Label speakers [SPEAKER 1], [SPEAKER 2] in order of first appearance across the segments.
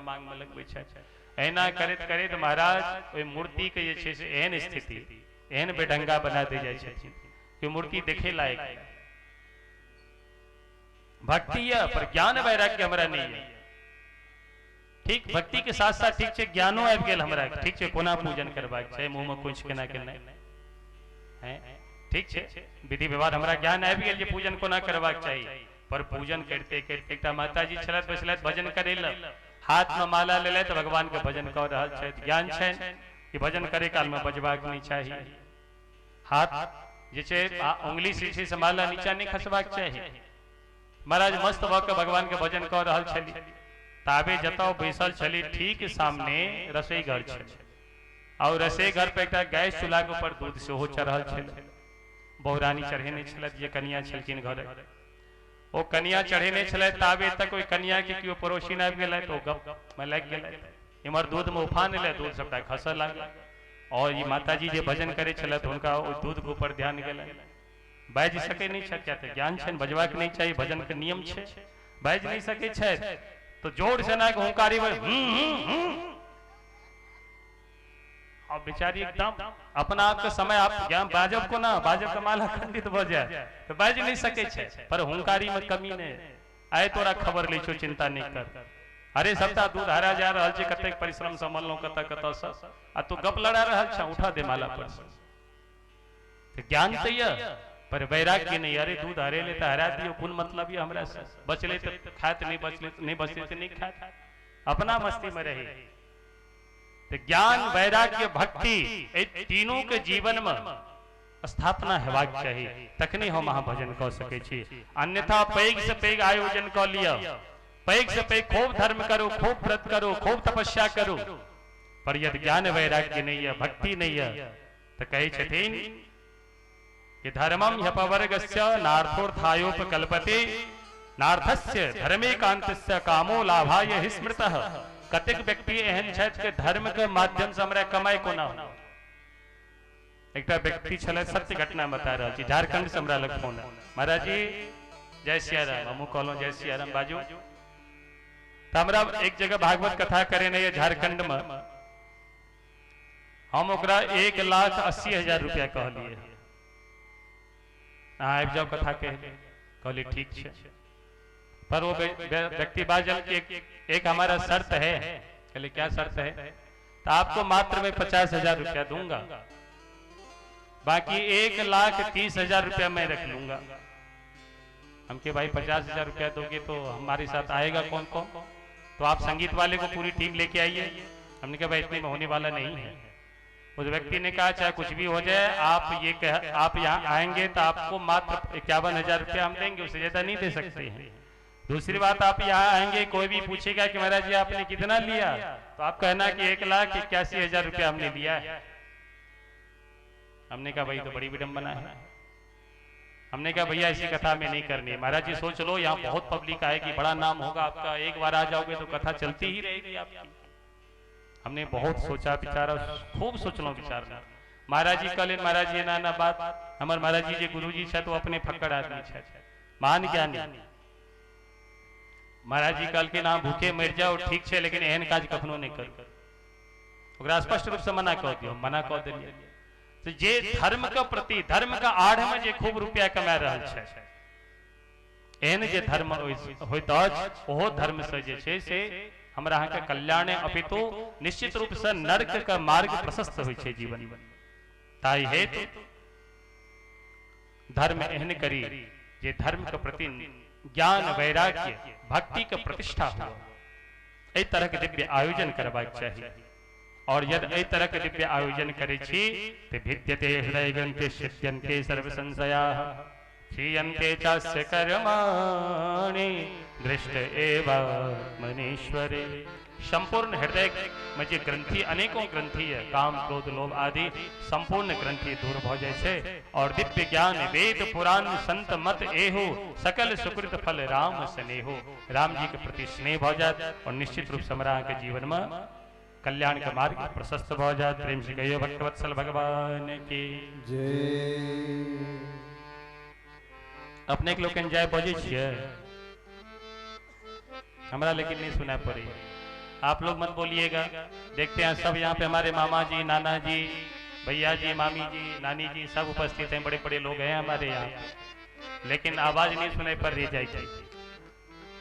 [SPEAKER 1] अपना मांग में लगबै छथि। एना करैत करैत महाराज ओहि मूर्ति के जे छै से एहन स्थिति, एहन बेढंगा बना दै जाइ छथिन कि मूर्ति देखे लायक नहि। भक्ति यऽ पर ज्ञान वैराग्य हमरा नहि यऽ। ठीक, भक्ति के साथ साथ ठीक छै ज्ञानो आबि गेल हमरा, ठीक छै कोना पूजन करबाक छै, मुँह में कुछ केना केनाइ हैं, ठीक छै विधि व्यवहार हमरा ज्ञान आबि गेल जे पूजन कोना करबाक चाही। पर पूजन करिते करिते एकटा माताजी छलथि, बैसलथि भजन करै लए, हाथ में माला लेलथि, भगवान के भजन कऽ रहल छथि। ज्ञान छनि कि भजन करे काल में बजबाक नहि चाही, हाथ जे छै उंगली से छै से माला नीचा नहि खसबाक चाही। महाराज मस्त भऽ कऽ भगवान के भजन कऽ रहल छली, ताबे जतऽ बैसल छली ठीक सामने रसोई घर छल, और रसोई घर पर एकटा गैस चूल्हा के ऊपर दूध सेहो चढ़ल छल। बहुरानी चढ़ेने छलथि, जे कनिया छलखिन घर, ओ कनिया चढ़ेने छलथि। ताबे तक ओहि कनिया के केओ पड़ोसिन आबि गेलथि, ओ गप में लागि गेलथि। इम्हर दूध में उफान एलै, दूध सबटा खसऽ लागल, और ई माताजी जे भजन करै छलथि हुनका ओहि दूध के ऊपर ध्यान गेलनि। बाजि सकै नहि छथि, किया तऽ ज्ञान छनि बजबाक नहि चाही, भजन के नियम छै, बाजि नहि सकै छथि तऽ जोर से एना कऽ हुंकारी भरि हूं हूं हूं। अब बेचारी एकदम अपना आप के समय आप ज्ञान बाजब कोना, बाजब तऽ माला खंडित भऽ जाय, तऽ बाजि नहि सकै छै, पर हुंकारी में कमी नहि। आइ तोरा खबर लै छौ, चिंता नहि कर। अरे सबटा दूध हरा जा रहल छै, कतेक परिश्रम से मललहुँ कतऽ कतऽ से, आ तू गप लड़ा रहल छह, उठा दे माला पर से। तऽ ज्ञान तऽ यऽ पर वैराग्य नहि। अरे दूध हरेले तऽ हरा दियौ, कोन मतलब यऽ हमरा से, बचलै तऽ खायत, नहि बचलै नहि बचलै तऽ नहि खायत, अपना मस्ती में रही। तऽ ज्ञान वैराग्य भक्ति एहि तीनू के जीवन में स्थापना हेबाक चाही, तखने हम अहाँ भजन कऽ सकै छी। अन्यथा पैघ से पैघ आयोजन कऽ लिअ, पैघ से पैघ खूब धर्म करू, खूब व्रत करू, खूब तपस्या करू, पर यदि ज्ञान वैराग्य नहीं है, भक्ति नहीं है, तऽ कहै छथिन कि धर्मम ह्यपवर्गस्य नार्थोर्थायोपकल्पते नार्थस्य धर्मेकांतस्य कामो लाभाय हि स्मृतः। कतेक व्यक्ति एहन छथि कि धर्म के माध्यम से हमरा कमाई कोना हो। एकटा व्यक्ति छलै, सत्य घटना बता रहल छी, झारखंड से हमरा लग फोन आयल, महाराज जी जय सिया राम। हमहूँ कहलहुँ जय सिया राम बाजू। तऽ हमरा एक जगह भागवत कथा करेने यऽ झारखंड में, हम ओकरा 1,80,000 रुपया कहलियै, अहाँ आबि जाउ कथा कहि। कहलियै ठीक छै। पर वो व्यक्ति बाजल कि एक हमारा शर्त है। कहलियै क्या शर्त है? तो आपको मात्र मैं 50,000 रुपया दूंगा, बाकी 1,30,000 रुपया मैं रख लूंगा। हम के भाई 50,000 रुपया दोगे तो हमारे साथ आएगा कौन कौन? तो आप संगीत वाले को पूरी टीम लेके आइए। हमने कहा भाई इतने में होने वाला नहीं है। उस व्यक्ति ने कहा चाहे कुछ भी हो जाए, आप ये कह, आप यहाँ आएंगे तो आपको मात्र 51,000 रुपया हम देंगे, उससे ज्यादा नहीं दे सकते हैं। दूसरी बात, आप यहाँ आएंगे कोई भी पूछेगा कि महाराज जी आपने कितना लिया, तो आप कहना कि 1,81,000 रुपया हमने लिया है। हमने कहा भाई तो बड़ी विडंबना है। हमने कहा भैया ऐसी कथा में नहीं करनी। महाराज जी सोच लो, यहाँ बहुत पब्लिक आएगी, बड़ा नाम होगा आपका, एक बार आ जाओगे तो कथा चलती ही रहेगी आपकी। हमने बहुत सोचा विचारा, खूब सोचलहुँ विचारलहुँ। महाराज जी कहलनि महाराज जी एना एना बात, हमर महाराज जी जे गुरुजी छथि ओ अपने फक्कड़ आदमी छथि, महान ज्ञानी। महाराज जी कहलखिन अहाँ भूखे मरि जाउ ठीक छै, लेकिन एहन काज कखनो नहि करू। ओकरा स्पष्ट रूप से मना कऽ दियौ। मना कऽ देलियै। तऽ जे धर्म के प्रति, धर्म के आड़ में जे खूब रुपया कमा रहल छै, एहन जे धर्म होइत अछि ओहो धर्म से जे छै से हमरा अहाँके कल्याण अपितु निश्चित रूप से नर्क के मार्ग प्रशस्त होइ छै जीवन। ताहि हेतु धर्म एहन करी जे धर्म के प्रति ज्ञान वैराग्य भक्ति के प्रतिष्ठा हो। एहि तरह के दिव्य आयोजन करबाक चाही। और यदि एहि तरह के दिव्य आयोजन करै छी तऽ भिद्यते हृदय ग्रंथि छिद्यन्ते सर्व संशयाः क्षीयन्ते चास्य कर्माणि दृष्ट एवात्मनीश्वरे। संपूर्ण हृदय में जे ग्रंथि, अनेकों ग्रंथि है, काम क्रोध लोभ आदि, संपूर्ण ग्रंथि दूर भ जाइ छै और दिव्य ज्ञान वेद पुराण संत मत एहु सकल सुकृत फल राम स्नेहो। राम जी के प्रति स्नेह भ जायत और निश्चित रूप से हमरा अहाँके जीवन में कल्याण के मार्ग प्रशस्त भ जायत। प्रेम से कहियो भक्तवत्सल भगवान की
[SPEAKER 2] जय।
[SPEAKER 1] अपने के लोकनि जय बजै छियै हमरा, लेकिन नहीं सुनाय पड़ैया। आप लोग मत बोलिएगा। देखते हैं सब यहाँ पे हमारे मामा जी, नाना जी, भैया जी, मामी जी, नानी जी सब उपस्थित हैं, बड़े बड़े लोग हैं हमारे यहाँ, लेकिन आवाज नहीं सुनाई पर रही जाएगी।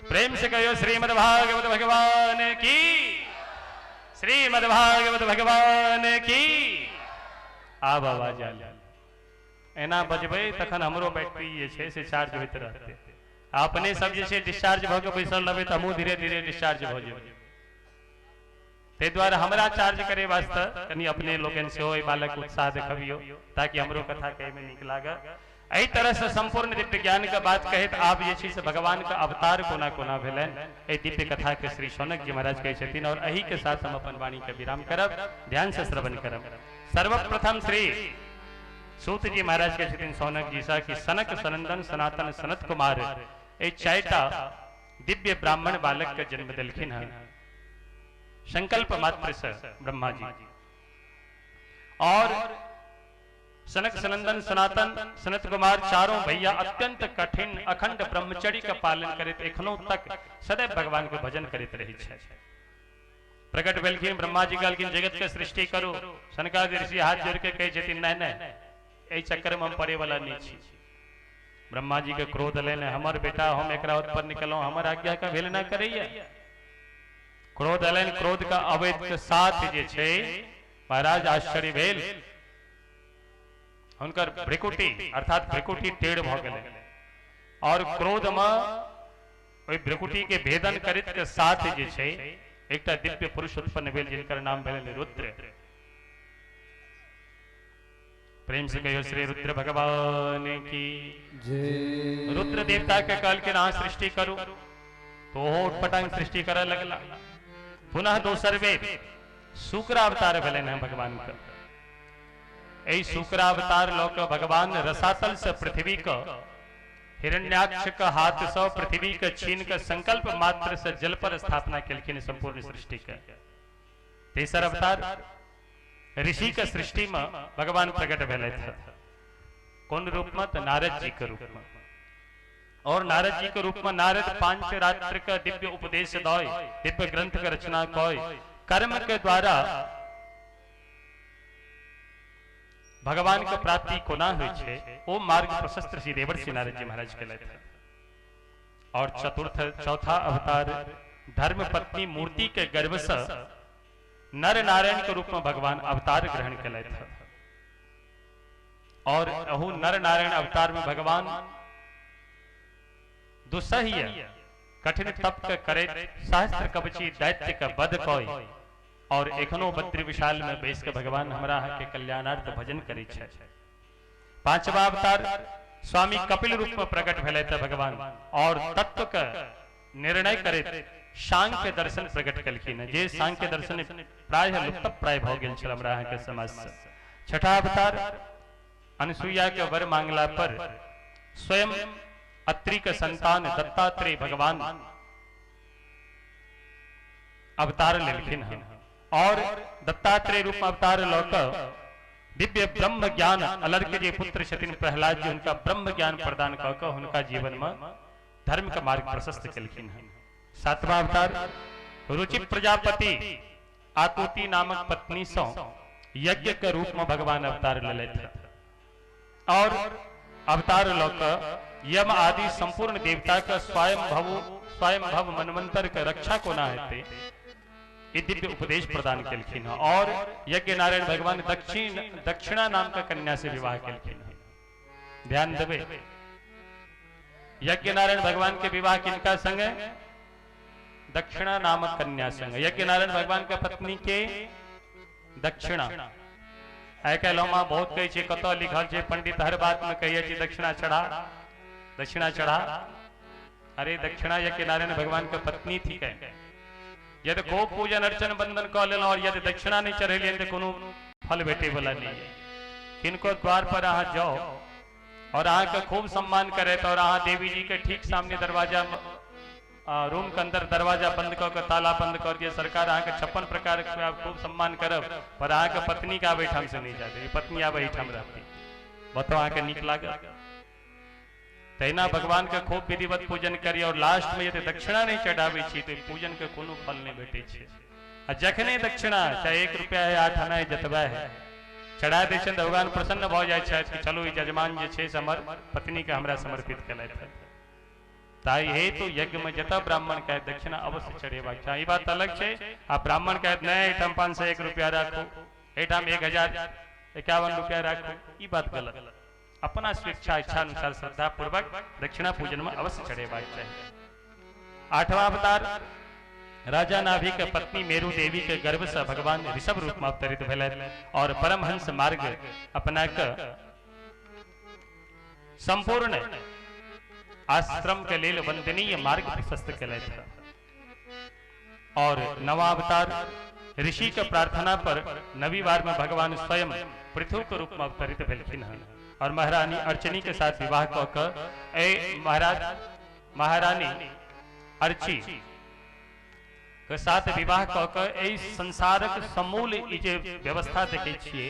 [SPEAKER 1] प्रेम से कहो श्रीमद् भागवत भगवान की, श्रीमद् भागवत भगवान की। आब आवाज आयल। एना बजबै तखन हमरो बैटरी जे छै से चार्ज होइत रहतै। अपने सब जे छै डिस्चार्ज भऽ के बैसल रहबै तऽ हमहूँ धीरे धीरे डिस्चार्ज भऽ जेबै। ताहि दुआरे हमरा चार्ज करे वास्ते कनि अपने लोकनि सेहो एहि बालक उत्साह देखबियौ ताकि हमरो कथा कहैमे नीक लागय। एहि तरह से संपूर्ण दिव्य ज्ञान के बात कहैत आब जे छै से भगवान के अवतार कोना कोना भेलनि एहि दिव्य कथा के श्री शौनक जी महाराज कहै छथिन और एहि के साथ हम अपन वाणी के विराम करब। ध्यान से श्रवण करब। सर्वप्रथम श्री सूत जी महाराज कहै छथिन शौनक जी सँ कि सनक सनंदन सनातन सनत कुमार एहि चारिटा दिव्य ब्राह्मण बालक के जन्म देलखिन हन संकल्प मात्र से ब्रह्मा जी। और सनक सनंदन सनातन सनत कुमार चारों भैया अत्यंत कठिन अखंड ब्रह्मचर्य का पालन करैत एखनो तक सदैव भगवान के भजन करैत रहे छथि। प्रकट भेलखिन ब्रह्मा जी कहलखिन जगत के सृष्टि करू। सनकादि ऋषि हाथ जोड़ के कहै छथिन नहीं नहीं एहि चक्कर में हम पड़े वाला नहीं छी। ब्रह्मा जी के क्रोध एलनि, हमर बेटा हम एकरा उत्पन्न केलहुं, हमर आज्ञा के अवहेलना करैया। क्रोध एलनि, क्रोध का अवैध के साथ जे छै महाराज आश्चर्य भेल, हुनकर भ्रिकुटी अर्थात भ्रिकुटी टेढ़ भऽ गेलै और क्रोध में ओहि भ्रिकुटी के भेदन करैत के साथ जे छै एकटा दिव्य पुरुष उत्पन्न भेल जिनकर नाम भेलनि रुद्र। प्रेम से कहियो श्री रुद्र भगवान की
[SPEAKER 2] जय।
[SPEAKER 1] रुद्र देवता के कहलखिन अहाँ सृष्टि करू तो ओहो उटपटांग सृष्टि करऽ लगला। पुनः दोसर बेर शुक्रावतार भेलनि हैं भगवान के। एहि शुक्रावतार लऽ कऽ भगवान रसातल से पृथ्वी के हिरण्याक्ष के हाथ से पृथ्वी के छीन के संकल्प मात्र से जल पर स्थापना केलखिन संपूर्ण सृष्टि के। तेसर अवतार ऋषि के सृष्टि में भगवान प्रकट भेलथि। कोन रूप में? तो नारद जी के रूप में। और नारद जी के रूप में नारद पांच रात्र के दिव्य उपदेश दय दिव्य ग्रंथ के रचना कय कर्म के द्वारा भगवान के प्राप्ति कोना होइ छै ओ मार्ग प्रशस्त श्री देवर्षि नारद जी महाराज केलथि। और चतुर्थ चौथा अवतार धर्म पत्नी मूर्ति के गर्भ से नर नारायण के रूप में भगवान अवतार ग्रहण केलथि। और अहू नर नारायण अवतार में भगवान दुस्सह्य कठिन तप के करैत सहस्त्र कवची दैत्य के वध कय और एखनो बद्री विशाल में बैस के भगवान हमरा के कल्याणार्थ भजन करै छथि। पांचवा अवतार स्वामी कपिल रूप में प्रकट भेलथि भगवान और तत्व के निर्णय करैत सांख्य दर्शन प्रकट केलखिन, जे सांख्य दर्शन प्रायः लुप्त प्राय भऽ गेल छल हमरा अहाँके समाज से। छठा अवतार अनुसुईया के वर मांगला पर स्वयं अत्रि के संतान दत्तात्रेय भगवान अवतार लेलखिन हन और दत्तात्रेय रूप में अवतार लऽ कऽ दिव्य ब्रह्म ज्ञान अलर्क जे पुत्र छथिन प्रहलाद जी हुनका ब्रह्म ज्ञान प्रदान कऽ कऽ हुनका जीवन में धर्म के मार्ग प्रशस्त केलखिन हन। सातवां अवतार रुचि प्रजापति आकुति नामक पत्नी सँ यज्ञ के रूप में भगवान अवतार लेलथि और अवतार लऽ कऽ यम आदि संपूर्ण देवता के स्वयं भव मनवंतर के रक्षा कोना हेतै ई दिव्य उपदेश प्रदान केलखिन हन। और यज्ञ नारायण भगवान दक्षिणा नाम के कन्या से विवाह केलखिन हन। ध्यान देबै, यज्ञ नारायण भगवान के विवाह किनका संगे? दक्षिणा नामक कन्या संग। यज्ञ नारायण भगवान के पत्नी के दक्षिणा। आइ काल्हि हम बहुत कहै छियै कतऽ लिखल छै पंडित हर बात में कहैया छी दक्षिणा चढ़ा दक्षिणा चढ़ा। अरे दक्षिणा यज्ञ नारायण भगवान के पत्नी थिकै। यदि खूब पूजन अर्चन बंदन कऽ लेलहुँ और यदि दक्षिणा नहीं चढ़ेलियनि तऽ कोनो फल भेटै वाला नहीं है। किनको द्वार पर अहाँ जाओ और अहाँके खूब सम्मान करैत और अहाँ देवी जी के ठीक सामने दरवाजा रूम के अंदर दरवाजा बंद कऽ के ताला बंद कर दिया, सरकार अहाँके 56 प्रकार के खूब सम्मान करब पर अहाँके पत्नी के आब एहिठाम से नहीं जाय, पत्नी आब एहिठाम रहती। बताउ अहाँके नीक लागत? तहिना भगवान के खूब विधिवत पूजन करी और लास्ट में यदि दक्षिणा नहीं चढ़ाबै छी तो पूजन के कोनो फल नहीं भेटै छै। आ जखने दक्षिणा चाहे 1 रुपया है 8 आना है जतबा है चढ़ा दै छनि तऽ भगवान प्रसन्न भऽ जाइ छथि कि चलू ई जजमान जे छै से हमर पत्नी के हमरा समर्पित केलथि। ताहि हेतु यज्ञ में जतऽ ब्राह्मण कहत दक्षिणा अवश्य चढ़ेबाक चाही। ई बात अलग छै आ ब्राह्मण कहत नहि एहिठाम 501 रुपया राखू, एहिठाम 1051 रुपया राखू, ई बात गलत। अपना स्वेच्छा इच्छा अनुसार श्रद्धा पूर्वक दक्षिणा पूजन में अवश्य चढ़ेबाक चाही। 8वां अवतार राजा नाभि के पत्नी मेरु देवी के गर्भ से भगवान ऋषभ रूप में अवतरित भेलथि और परमहंस मार्ग अपना के संपूर्ण आश्रम के लेल वंदनीय मार्ग प्रशस्त केलथि। और नवा अवतार ऋषि के प्रार्थना पर नवी बार में भगवान स्वयं पृथु के रूप में अवतरित भेलखिन हन और महारानी अर्चनी के साथ विवाह कऽ के ए महाराज महारानी अर्ची के साथ विवाह कऽ के एहि संसारक समूल ई जे व्यवस्था देखै छियै,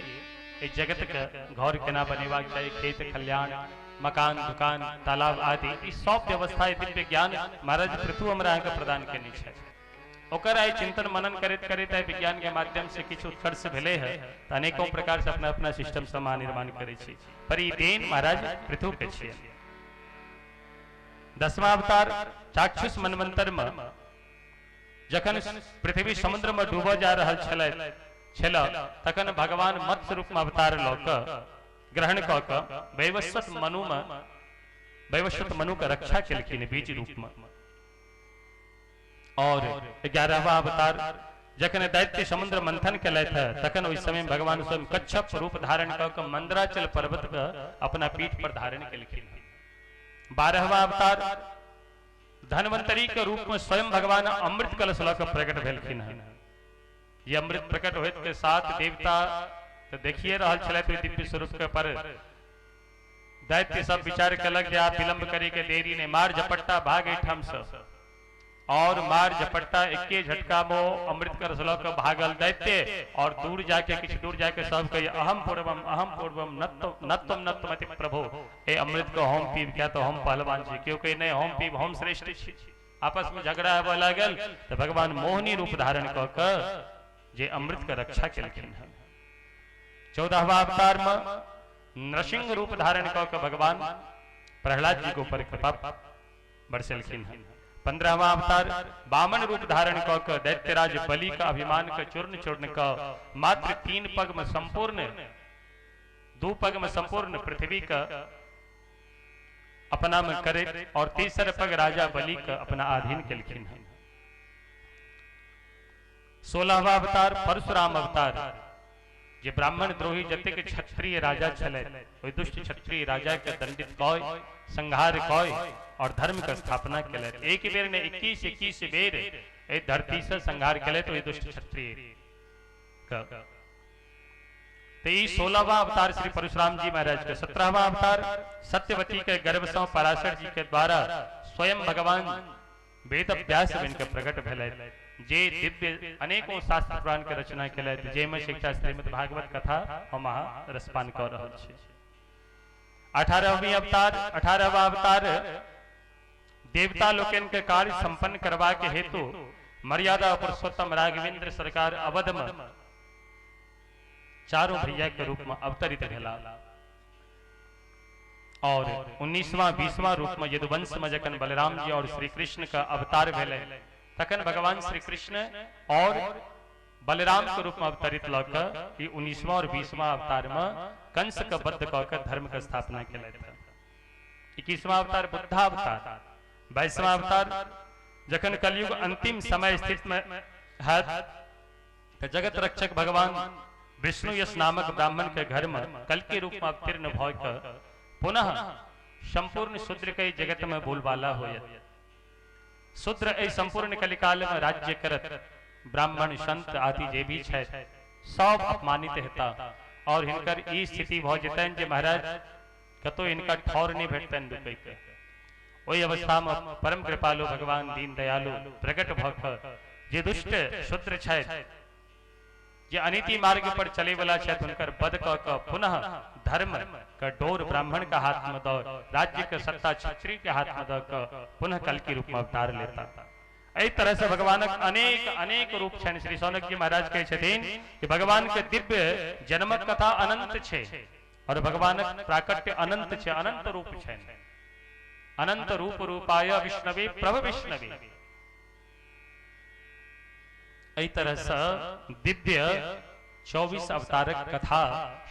[SPEAKER 1] एहि जगत के घर केना बनेबाक चाही, खेत खलिहान मकान दुकान तालाब आदि, ई सब व्यवस्था दिव्य ज्ञान महाराज पृथु हमरा अहाँके प्रदान केने छथि। ओकर आइ चिंतन मनन करैत करैत आइ विज्ञान के माध्यम से किछु उत्कर्ष भेलै है तऽ अनेकों प्रकार से अपना अपना सिस्टम से निर्माण करै छी, पर ई देन महाराज पृथु के छियै। 10वां अवतार चाक्षुष मनवंतर में जखन पृथ्वी समुद्र में डूबऽ जा रहल छल तखन भगवान मत्स्य रूप में अवतार लऽ कऽ ग्रहण कऽ कऽ वैवस्वत मनु के रक्षा केलखिन बीज रूप में। और 11वां अवतार जखन दैत्य समुद्र मंथन केलथि तखन ओहि समय भगवान स्वयं कच्छप रूप धारण कऽ कऽ मंदराचल पर्वत के अपना पीठ पर धारण केलखिन। 12वां अवतार धन्वंतरी के रूप में स्वयं भगवान अमृत कलश लऽ कऽ प्रकट भेलखिन हन। ये अमृत प्रकट होइत के साथ देवता तो देखिए रहल छलथि ओहि दिव्य स्वरूप के, पर दैत्य सब विचार केलक जे आब विलंब करे के देरी नहीं, मार झपट्टा भाग एहिठाम से। और मार झपट्टा एके झटका में अमृत कलश लऽ कऽ भागल दैत्य और दूर जाके किछु दूर जाके सब कहे अहम पूर्वम अहम पूर्वम नत्वम नत्वमति प्रभो, ए अमृत को हम पीब क्या तो हम पहलवान छी, क्यों कहे नहीं हम पीब हम श्रेष्ठ छी। आपस में झगड़ा होबऽ लागल तो भगवान मोहिनी रूप धारण कऽ कऽ जे अमृत के रक्षा केलखिन हन। 14वां अवतार में नृसिंह रूप धारण कऽ कऽ भगवान प्रहलाद जी के ऊपर कृपा बरसेलखिन हन। 15वां अवतार वामन रूप धारण कऽ कऽ दैत्यराज बलि का अभिमान के चूर्ण चूर्ण कऽ मात्र 3 पग में संपूर्ण 2 पग में संपूर्ण पृथ्वी का अपना में करे और तीसरे पग राजा बलि का अपना अधीन केलखिन हन। 16वां अवतार परशुराम अवतार जे ब्राह्मण द्रोही जतेक क्षत्रिय राजा छलै ओहि दुष्ट क्षत्रिय राजा के दंडित कय संहार कय और धर्म के स्थापना केलथि। एक बेर ने 21 बेर एहि धरती से संहार केलथि ओहि दुष्ट क्षत्रिय के। तो ई 16वां अवतार श्री परशुराम जी महाराज के। 17वां अवतार सत्यवती के गर्भ से पराशर जी के द्वारा स्वयं भगवान वेद व्यास बनि के प्रकट भेलथि, जे दिव्य अनेकों शास्त्र पुराण के रचना केलथि, जाहिमे शिक्षा श्रीमद् भागवत कथा हम अहाँ रसपान कऽ रहल छी। 18वां अवतार देवता लोकनि के कार्य संपन्न करबाक हेतु मर्यादा पुरुषोत्तम राघवेंद्र सरकार अवध में चारों भैया के रूप में अवतरित भेला और 19वां 20वां रूप में यदुवंश में जखन बलराम जी और श्री कृष्ण का अवतार भेलै तखन भगवान श्री कृष्ण और बलराम के रूप में अवतरित लऽ कऽ 19वां और 20वां अवतार में कंस के बद्ध कऽ के धर्म के स्थापना केलथि। 21वां अवतार बुद्धा अवतार। 22वां अवतार जखन कलयुग अंतिम समय स्थित में है तो जगत रक्षक भगवान विष्णु यश नामक ब्राह्मण के घर में कल के रूप में अवतीर्ण भऽ के पुनः संपूर्ण शूद्र के जगत में बोलबाला होयत। शूद्र एहि संपूर्ण कलिकाल में राज्य करत, ब्राह्मण संत आदि जे भी छथि सब अपमानित हेता और हिनकर ई स्थिति भऽ जेतनि जे महाराज कतौ हिनका ठौर नहीं भेटतनि रुकै के। ओहि अवस्था में परम कृपालु भगवान दीन दयालु प्रकट भऽ कऽ जे दुष्ट शूद्र छथि, जे अनीति मार्ग पर चले वाला छथि, हुनकर वध कऽ कऽ पुनः धर्म के डोर ब्राह्मण के हाथ में दो, राज्य के सत्ता क्षत्रिय के हाथ में दो पुनः कल्कि रूप में अवतार लेता। एहि तरह से भगवानक अनेक अनेक रूप छनि। श्री शौनक जी महाराज कहै छथिन कि भगवान के दिव्य जन्मक कथा अनंत छै और भगवानक प्राकट्य अनंत छै, अनंत रूप छनि। अनंत रूप रूपाय विष्णवे प्रभ विष्णवे। एहि तरह से दिव्य 24 अवतारक कथा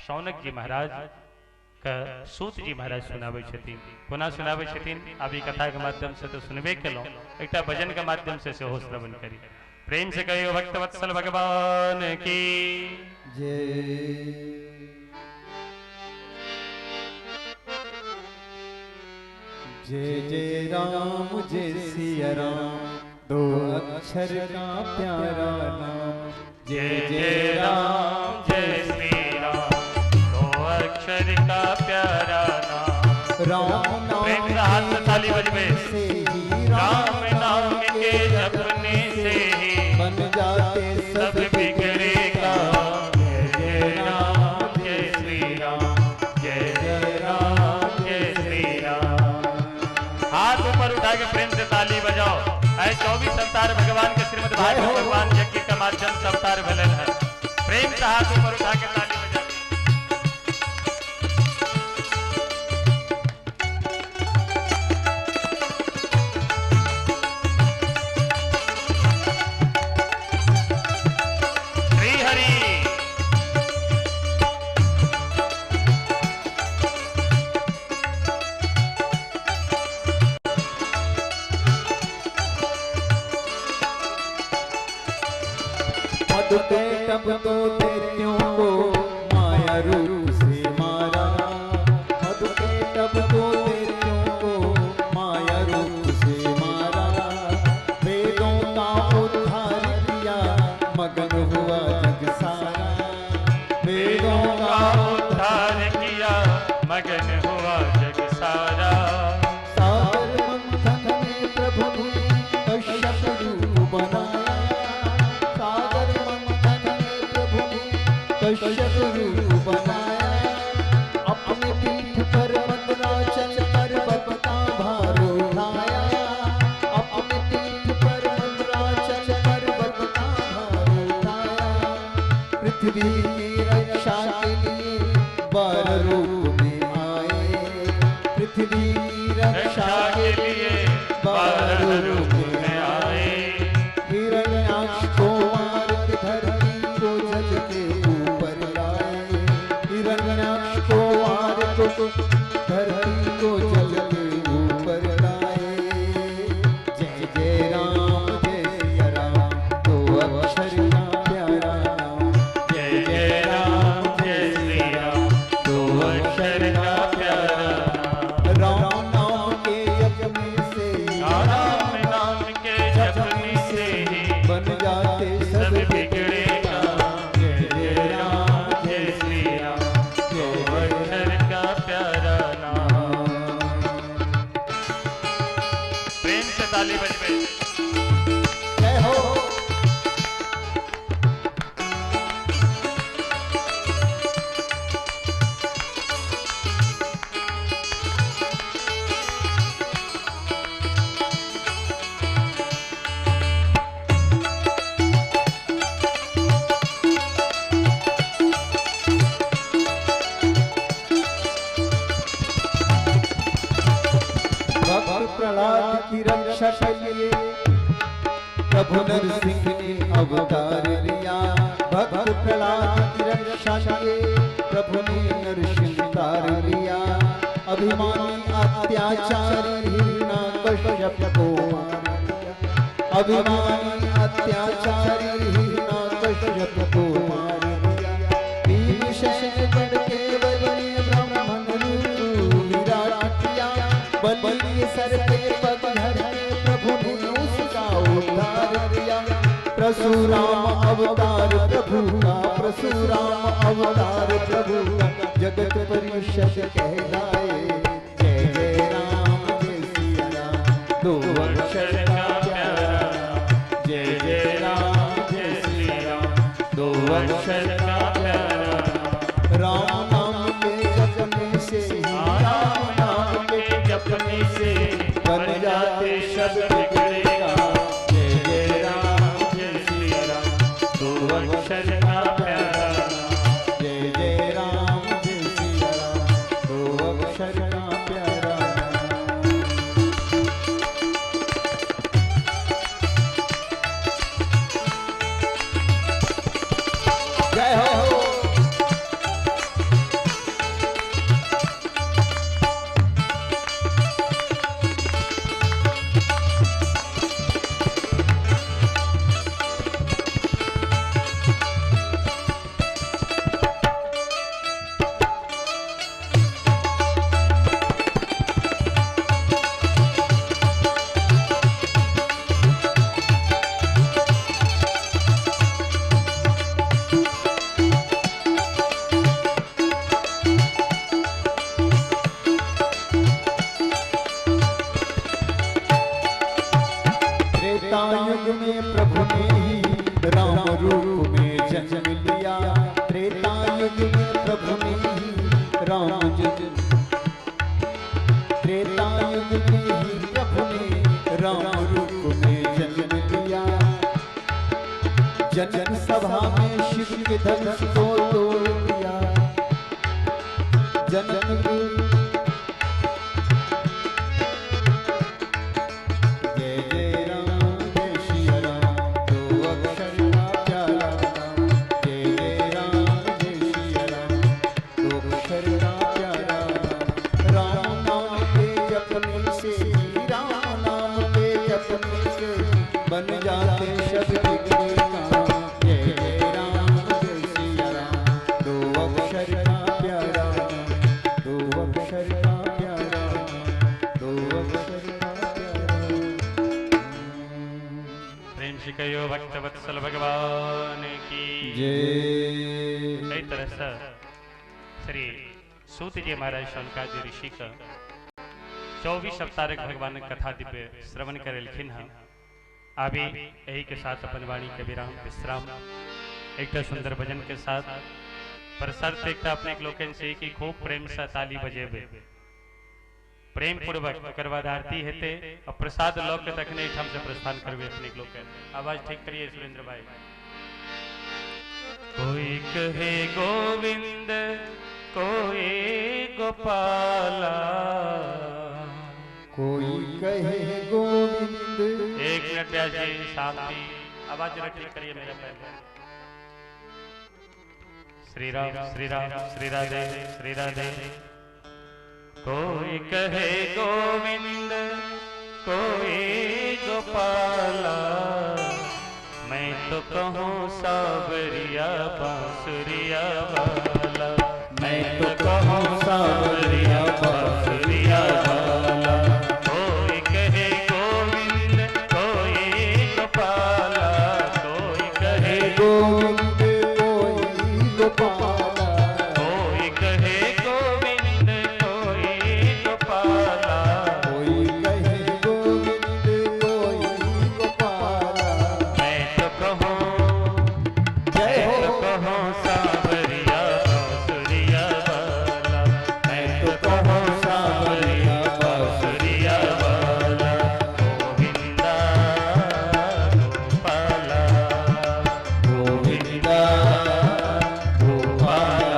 [SPEAKER 1] शौनक जी महाराज के सूत जी महाराज सुनाबै छथिन। कोना सुनाबै छथिन? आब ई कथा के माध्यम से तो सुनबे केलहुँ, एकटा भजन के माध्यम से सेहो श्रवण करी। प्रेम से कहियो भक्त वत्सल भगवान की
[SPEAKER 2] जय। जय जय राम जय सिया राम, दो अक्षर का प्यारा नाम।
[SPEAKER 1] जय जय राम जय श्री राम, दो अक्षर का प्यारा नाम।
[SPEAKER 2] राम नाम
[SPEAKER 1] प्रेम से हाथ से ताली बजबे
[SPEAKER 2] से ही,
[SPEAKER 1] राम नाम के जपने से ही
[SPEAKER 2] बन जाते
[SPEAKER 1] सब बिगड़े काम। जय जय राम जय श्री राम, जय जय राम जय श्री राम। हाथ ऊपर उठा के प्रेम से ताली बजाओ। आए 24 अवतार भगवान के श्रीमद् भागवत भगवान यज्ञ के माध्यम से अवतार भेलन है। प्रेम से हाथ ऊपर उठा के ताली बजाओ। श्री हरि।
[SPEAKER 2] मधुकैटभ तो दैत्यों को माया रूप से मारा, मधुकैटभ तो दैत्यों को माया रूप से मारा। वेदों का उद्धार किया मगन हुआ जग सारा,
[SPEAKER 1] वेदों का उद्धार किया मगन हुआ जग सारा।
[SPEAKER 2] सागर मंथन में प्रभु ने कश्यप रूप बनाया, सागर मंथन में प्रभु ने कश्यप रूप बनाया। अपने पीठ पर मंदराचल पर्वत का भार उठाया, अपने पीठ पर मंदराचल पर्वत का भार उठाया। पृथ्वी की रक्षा के लिए बार रूप में आए, पृथ्वी की रक्षा के लिए बार रूप में
[SPEAKER 1] आए।
[SPEAKER 2] हिरण्याक्ष को मार के धरती को जल के ऊपर लाए, हिरण्याक्ष को मार को धरती को जल के ऊपर लाए। जय जय राम जय सिया राम, दो अक्षर का प्यारा नाम।
[SPEAKER 1] जय जय राम जय श्री राम, दो अक्षर का प्यारा नाम।
[SPEAKER 2] राम नाम के जपने से ही,
[SPEAKER 1] राम नाम के जपने से ही
[SPEAKER 2] बन जाते
[SPEAKER 1] सब बिगड़े काम। जय जय राम जय श्री राम, दो अक्षर का प्यारा नाम। प्रेम से ताली बजबे।
[SPEAKER 2] जय हो। भक्त प्रहलाद की रक्षा के लिए प्रभु नरसिंह ने अवतार लिया। भक्त प्रहलाद की रक्षा के लिए प्रभु ने नरसिंह अवतार लिया। अभिमानी अत्याचारी हिरण्यकश्यप को मार दिया, अभिमानी अत्याचारी हिरण्यकश्यप को मार दिया। भीमसेन गण के बल ने ब्राह्मण रूप विराट किया, बलि के सर पे पग धर के प्रभु ने उसका उद्धार किया। परशुराम अवतार प्रभु का, परशुराम अवतार प्रभु का, जगत परिषद कहलाए। जय जय राम जय सिया राम, दो अक्षर का प्यारा नाम। जय जय राम जय श्री राम, दो अक्षर का प्यारा नाम। राम नाम के जप रूप में जन्म लिया। त्रेता युग में प्रभु ने ही राम जन्म, त्रेता युग में ही प्रभु ने राम रूप में जन्म लिया। जनक सभा में शिव के धनुष को तोड़ दिया। जनक जय जय राम जय श्री राम, दो अक्षर का प्यारा नाम। जय जय राम जय श्री राम, दो अक्षर का प्यारा नाम। राम नाम के जपने से, राम नाम के जपने से बन जाते सब बिगड़े काम। जय जय राम जय श्री राम, दो अक्षर का प्यारा नाम, दो अक्षर का प्यारा नाम, दो अक्षर का प्यारा नाम।
[SPEAKER 1] प्रेम से कहियो भक्त वत्सल भगवान की
[SPEAKER 2] जय।
[SPEAKER 1] एहि तरह से श्री सूत जी महाराज शौनकादि ऋषि का 24 अवतारक भगवान कथा दिव्य श्रवण करेलखिन हँ। अभी यही के साथ अपन वाणी के विराम विश्राम एक सुंदर भजन के साथ। पर शर्त एक अपने लोकन से कि खूब प्रेम से ताली बजेबे, प्रेम पूर्वक ओकर बाद आरती हेते और प्रसाद लऽ के तखने एहिठाम से प्रस्थान करबे अपने लोकन। आवाज ठीक करिए सुरेंद्र भाई। कोई कहे गोविंद कोई गोपाला,
[SPEAKER 2] कोई कहे गोविंद।
[SPEAKER 1] एक मिनट व्यास जी शांति, आवाज जरा ठीक करिए मेरा पहले। श्री राम श्री राम श्री राधे श्री राधे। कोई कहे गोविंद कोई गोपाला, मैं तो कहूँ सावरिया बांसुरिया वाला, मैं तो कहूँ सावरिया बांसुरिया वाला। कोई कहे गोविंद कोई गोपाला, कोई कहे
[SPEAKER 2] गोविंद कोई गोपाला,
[SPEAKER 1] कोई कहे गोविंद कोई गोपाला,
[SPEAKER 2] कोई कहे गोविंद कोई गोपाला।
[SPEAKER 1] मैं तो कहूँ,
[SPEAKER 2] जय
[SPEAKER 1] मैं
[SPEAKER 2] हो,
[SPEAKER 1] तो कहूँ सावरिया बांसुरिया वाला, मैं तो कहूँ सावरिया बांसुरिया वाला। गोविंदा गोपाला,
[SPEAKER 2] गोविंदा गोपाला।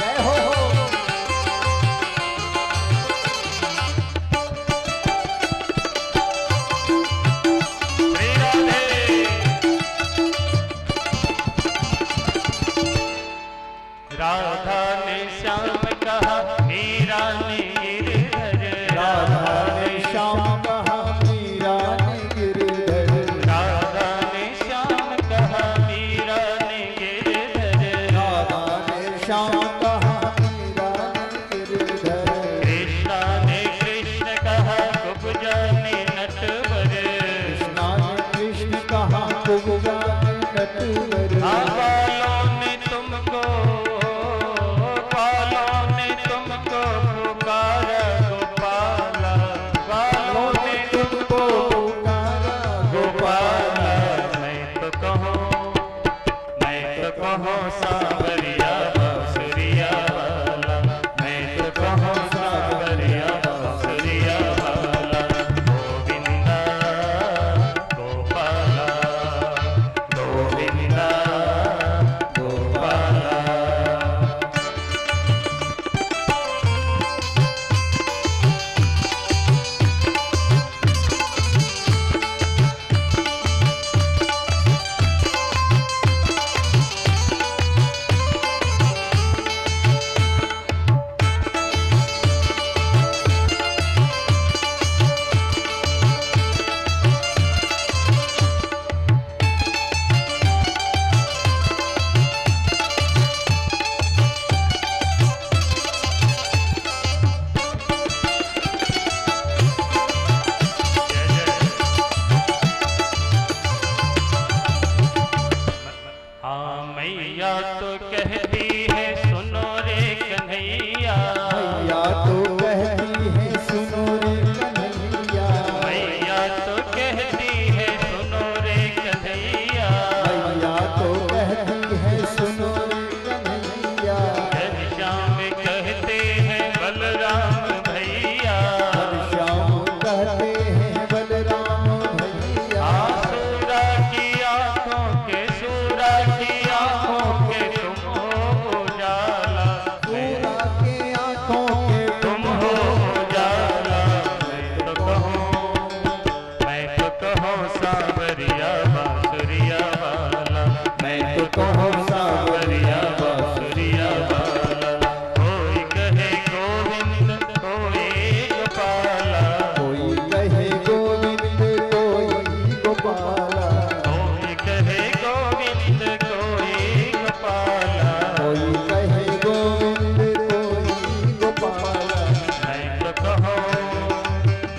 [SPEAKER 2] जय हो।
[SPEAKER 1] श्री राधे। राधा ने श्याम कहा मीरा ने गिरधर,
[SPEAKER 2] राधा ने श्याम कहा मीरा ने गिरधर,
[SPEAKER 1] राधा ने श्याम कहा मीरा ने गिरधर,
[SPEAKER 2] राधा ने श्याम कहा मीरा ने गिरधर,
[SPEAKER 1] कृष्णा ने कृष्ण कहा कुबजा ने नटवर,
[SPEAKER 2] कृष्णा ने कृष्ण कहा कुबजा ने नटवर,
[SPEAKER 1] बालों ने तुमको, बालों ने तुमको कहते हैं बलराम भैया,
[SPEAKER 2] श्याम कहते हैं बलराम भैया।
[SPEAKER 1] सूरा की आंखों के, सूरा की आंखों के तुम हो उजाला,
[SPEAKER 2] सूरा के आंखों के
[SPEAKER 1] तुम हो उजाला। मैं तो कहूँ, मैं तो कहूँ सांवरिया बांसुरिया वाला,
[SPEAKER 2] मैं तो कहूँ सांवरिया
[SPEAKER 1] बांसुरिया वाला। कोई कहे गोविंद कोई गोपाला,
[SPEAKER 2] कोई कहे गोविंद कोई गोपाला,
[SPEAKER 1] कोई कहे गोविंद कोई गोपाला,
[SPEAKER 2] कोई कहे गोविंद कोई गोपाला।
[SPEAKER 1] मैं तो कहूँ,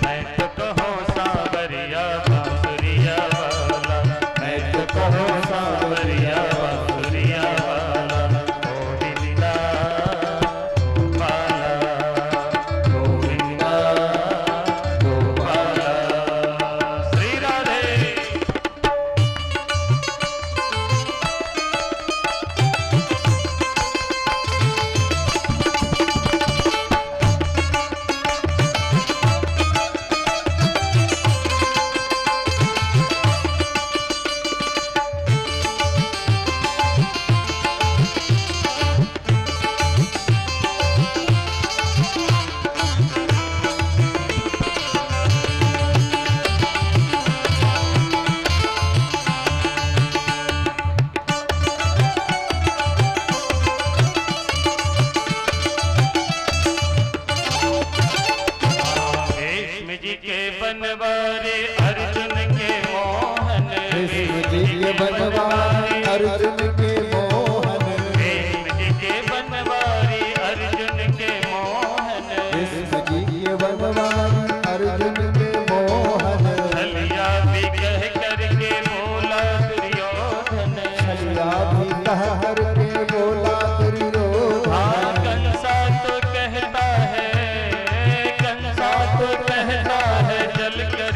[SPEAKER 1] मैं तो कहूँ सांवरिया बांसुरिया वाला,
[SPEAKER 2] मैं तो कहूँ
[SPEAKER 1] सांवरिया बांसुरिया वाला। गोविंदा गोपाला, गोविंदा गोपाला। श्री राधे। भीष्म जी के बनवारे अर्जुन के मोहन,
[SPEAKER 2] भीष्म जी के बनवारी अर्जुन के मोहन,
[SPEAKER 1] भीष्म जी के बनवारी अर्जुन के मोहन,
[SPEAKER 2] भीष्म जी के बनवारी अर्जुन के मोहन।
[SPEAKER 1] छलिया भी कह करके बोला दुर्योधन,
[SPEAKER 2] छलिया भी कह करके बोला दुर्योधन।
[SPEAKER 1] हाँ कंसा तो कहता है, कंसा तो कहता है जल कर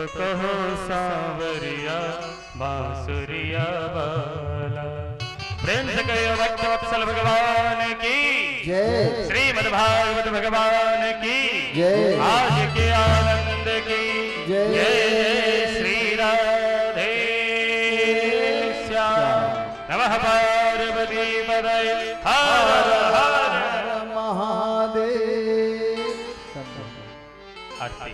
[SPEAKER 1] कहो सांवरिया बांसुरिया वाला। प्रेम से कहियो भक्त वत्सल भगवान की
[SPEAKER 2] जय,
[SPEAKER 1] श्रीमद् भागवत भगवान की
[SPEAKER 2] जय,
[SPEAKER 1] आज के आनंद की
[SPEAKER 2] जय।
[SPEAKER 1] जय श्री राधे श्याम। नमः पार्वती पतये हर हर
[SPEAKER 2] महादेव।
[SPEAKER 1] आरती।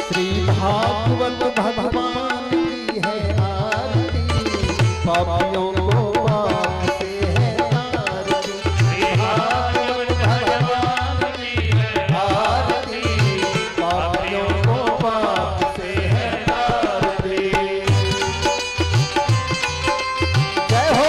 [SPEAKER 2] श्री भागवत भगवान की है आरती, पापियों को पाप से है आरती।
[SPEAKER 1] श्री भागवत भगवान की है
[SPEAKER 2] आरती, पापियों को पाप से है आरती। जय हो।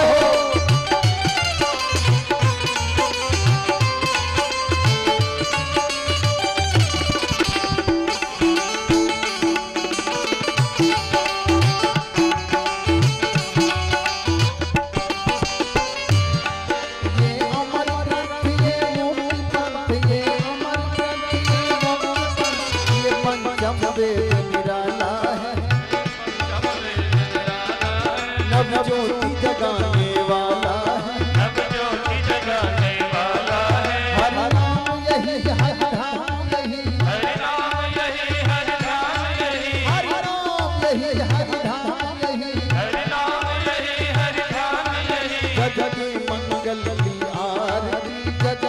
[SPEAKER 2] ये अमर ग्रंथ ये मुक्ति पंथ, ये अमर ग्रंथ ये मुक्ति पंथ, ये पंचम वेद निराला है, नव ज्योति जगाने वाला है।
[SPEAKER 1] नव ज्योति जगाने वाला है।
[SPEAKER 2] हरि नाम यही हरि धाम यही,
[SPEAKER 1] हरि नाम यही हरि धाम यही,
[SPEAKER 2] हरि नाम यही हरि धाम यही,
[SPEAKER 1] हरि नाम यही हरि धाम यही।
[SPEAKER 2] जग मंगल की आरती, जग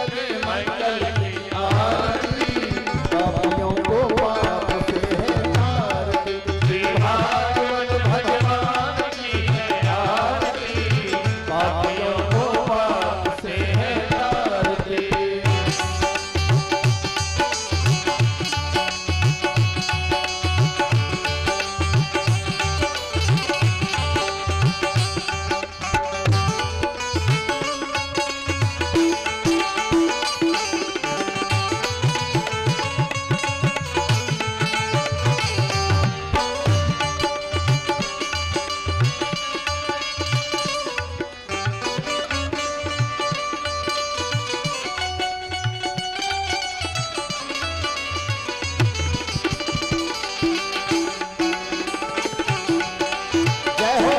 [SPEAKER 2] मंगल की आरती, पापियों को पाप से है आरती।
[SPEAKER 1] श्री भागवत भगवान की है आरती,
[SPEAKER 2] पापियों को पाप से है आरती। जय हो।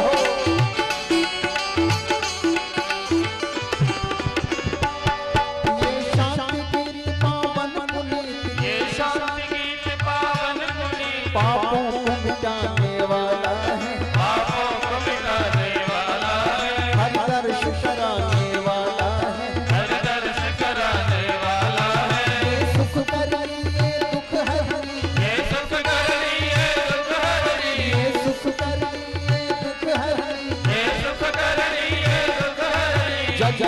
[SPEAKER 2] ये शांति गीत पावन पुनीत,
[SPEAKER 1] ये शांति गीत पावन पुनीत,
[SPEAKER 2] पापों को मिटाने वाला है,
[SPEAKER 1] पापों को मिटाने वाला है,
[SPEAKER 2] हरि दर्श कराने वाला है।
[SPEAKER 1] हर दर्श कराने वाला है।
[SPEAKER 2] ये सुख करनी ये दुख हरनी,
[SPEAKER 1] ये सुख करनी ये दुख हरनी,
[SPEAKER 2] ये सुख करनी ये दुख हरनी,
[SPEAKER 1] ये सुख करनी ये दुख हरनी।
[SPEAKER 2] जग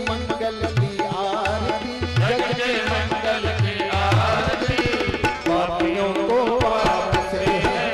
[SPEAKER 2] मंगल की आरती,
[SPEAKER 1] जग मंगल की आरती,
[SPEAKER 2] पापियों को पाप से है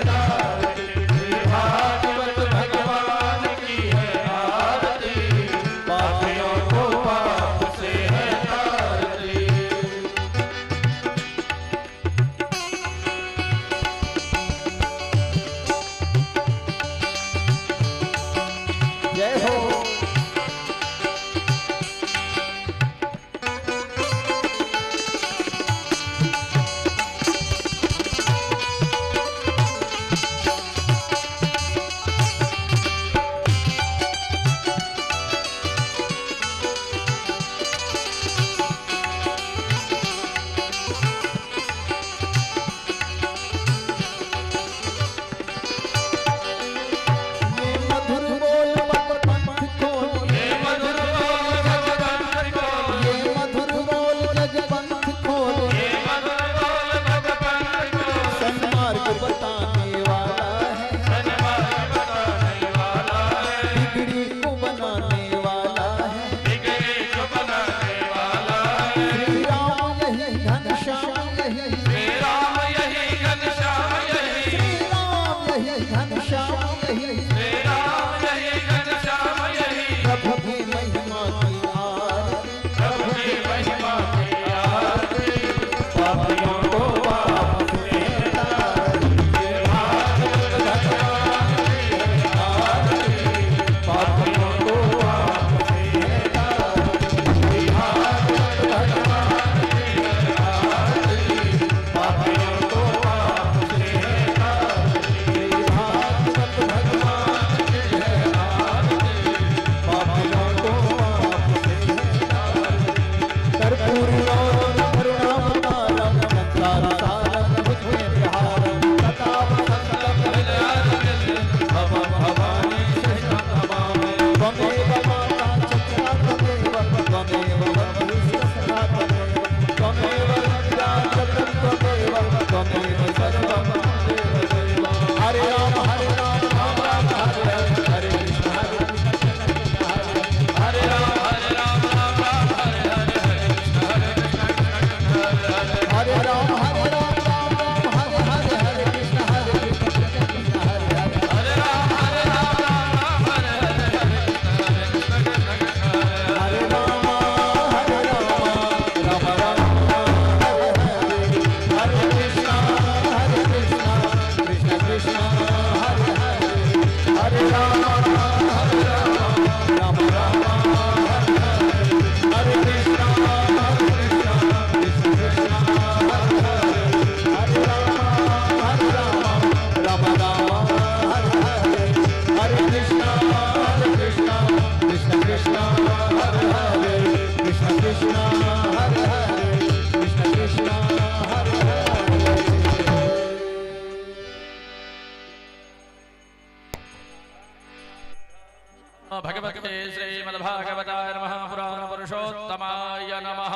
[SPEAKER 3] भगवते श्रीमद्भागवताय नमः। पुराण पुरुषोत्तमाय नमः।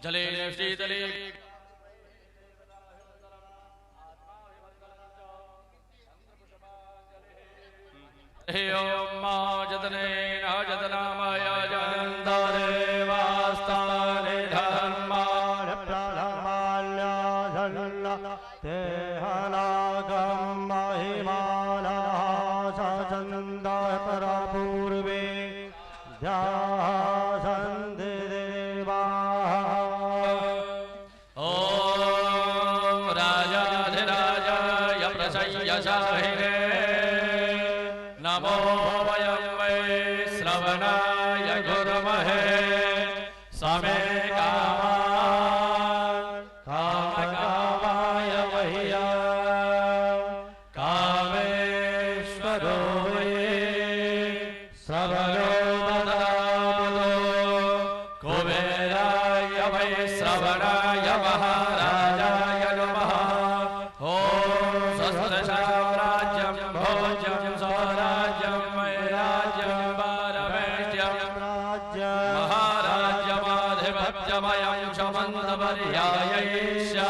[SPEAKER 3] जले शीतले ॐ मा जतनेन जतनामय जनन्दरेवास्ताने धर्माण
[SPEAKER 4] प्रणमाल्याधन्न ते हनागं महिमानः सचन्दपरपूर्वे ध्यासन्ति देवाः।
[SPEAKER 3] ॐ राजाधिराजाय प्रसय्यशाहिने नमो वयं वै श्रवणाय गुरुमहे समे कामान् कामकामाय मह्या कामेश्वरो वै श्रवणो ददातु कुबेराय वै श्रवणाय महाराजाय नमः। ॐ सहस्रसाम्राज्यं भोज्यं स्वराज्यं वैराज्यं पारमेष्ठ्यं महाराज्यमाधिपत्यमयं शमन्तपर्यायैष्या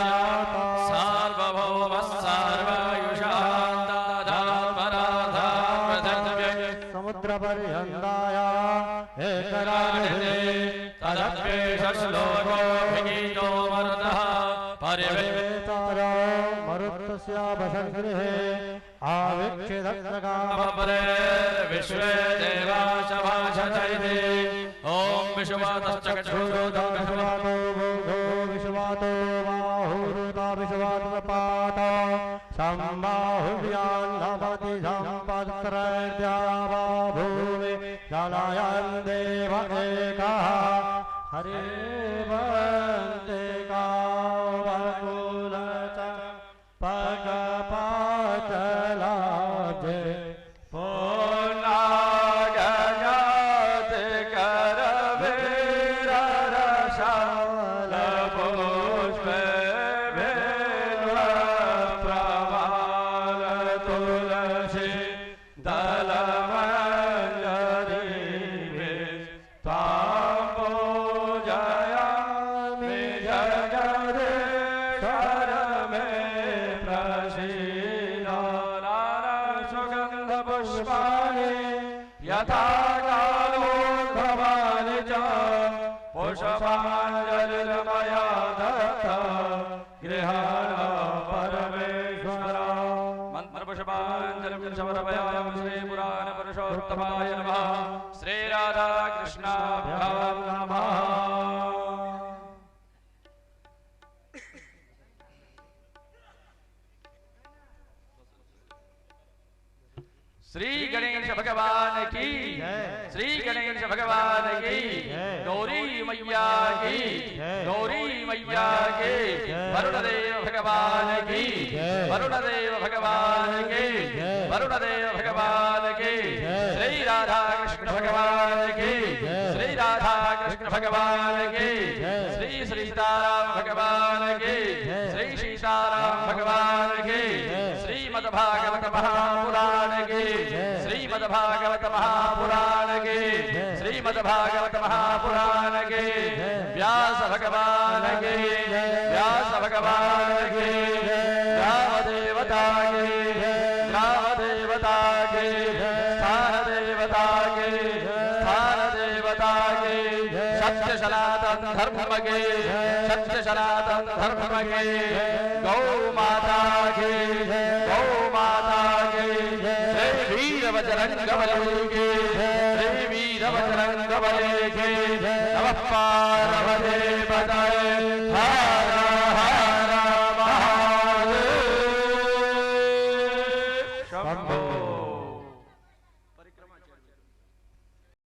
[SPEAKER 3] सार्वभौमः सार्वायुषां दाधात्पराधापृथिव्यै
[SPEAKER 4] समुद्रपर्यन्ताय एकराणिः
[SPEAKER 3] तदप्येष श्लोकोऽभिगीतो मरुतः
[SPEAKER 4] परिवेतारो मरुतस्यावसर्गृहे आवीक्षितकामपरे
[SPEAKER 3] विश्वे देवाशभाषचैते। ॐ विश्वातश्चक्षुरोधा
[SPEAKER 4] विश्वातो भोगो विश्वातो बाहुरुता विश्वातपात सम्बाहुव्यान्नभति सम्पत्त्रैर्द्यावा भूमि जलायन् देव एकः हरे वन्दे कावकुलच पगपातलाभे
[SPEAKER 3] पूर्णागजात करवीररसाल पुष्प बिल्व प्रवाल तुलसी दलमञ्जरी ताम्बोजयामि जगदीश्वर मे प्रसीद। नानासुगन्धपुष्पाणि यथा कालोद्भवानि च पुष्पाञ्जलिर्मया दत्त गृहाण परमेश्वर। मन्त्रपुष्पाञ्जलिं समर्पयामि श्रीपुराणपुरुषोत्तमाय नमः। श्रीराधाकृष्णाभ्यां नमः। श्री गणेश भगवान की, श्री गणेश भगवान की, गौरी मैया की, गौरी मैया की, वरुणदेव भगवान की, वरुणदेव भगवान की, वरुणदेव भगवान की, श्री राधा कृष्ण भगवान की, श्री राधा कृष्ण भगवान की, श्री सीताराम भगवान की, श्री सीताराम भगवान की, श्रीमद्भागवत महापुराण की, श्रीमद्भागवत महापुराण की, श्रीमद्भागवत महापुराण की, व्यास भगवान की, व्यास भगवान की, ग्राम देवता की, ग्राम देवता की, स्थान देवता की, स्थान देवता की, सत्य सनातन धर्म के, सत्य सनातन धर्म के, गौ माता की, गौ माता की, श्री वीर बजरंग बली के, श्री वीर बजरंग बली के, नमः पार्वती पतये।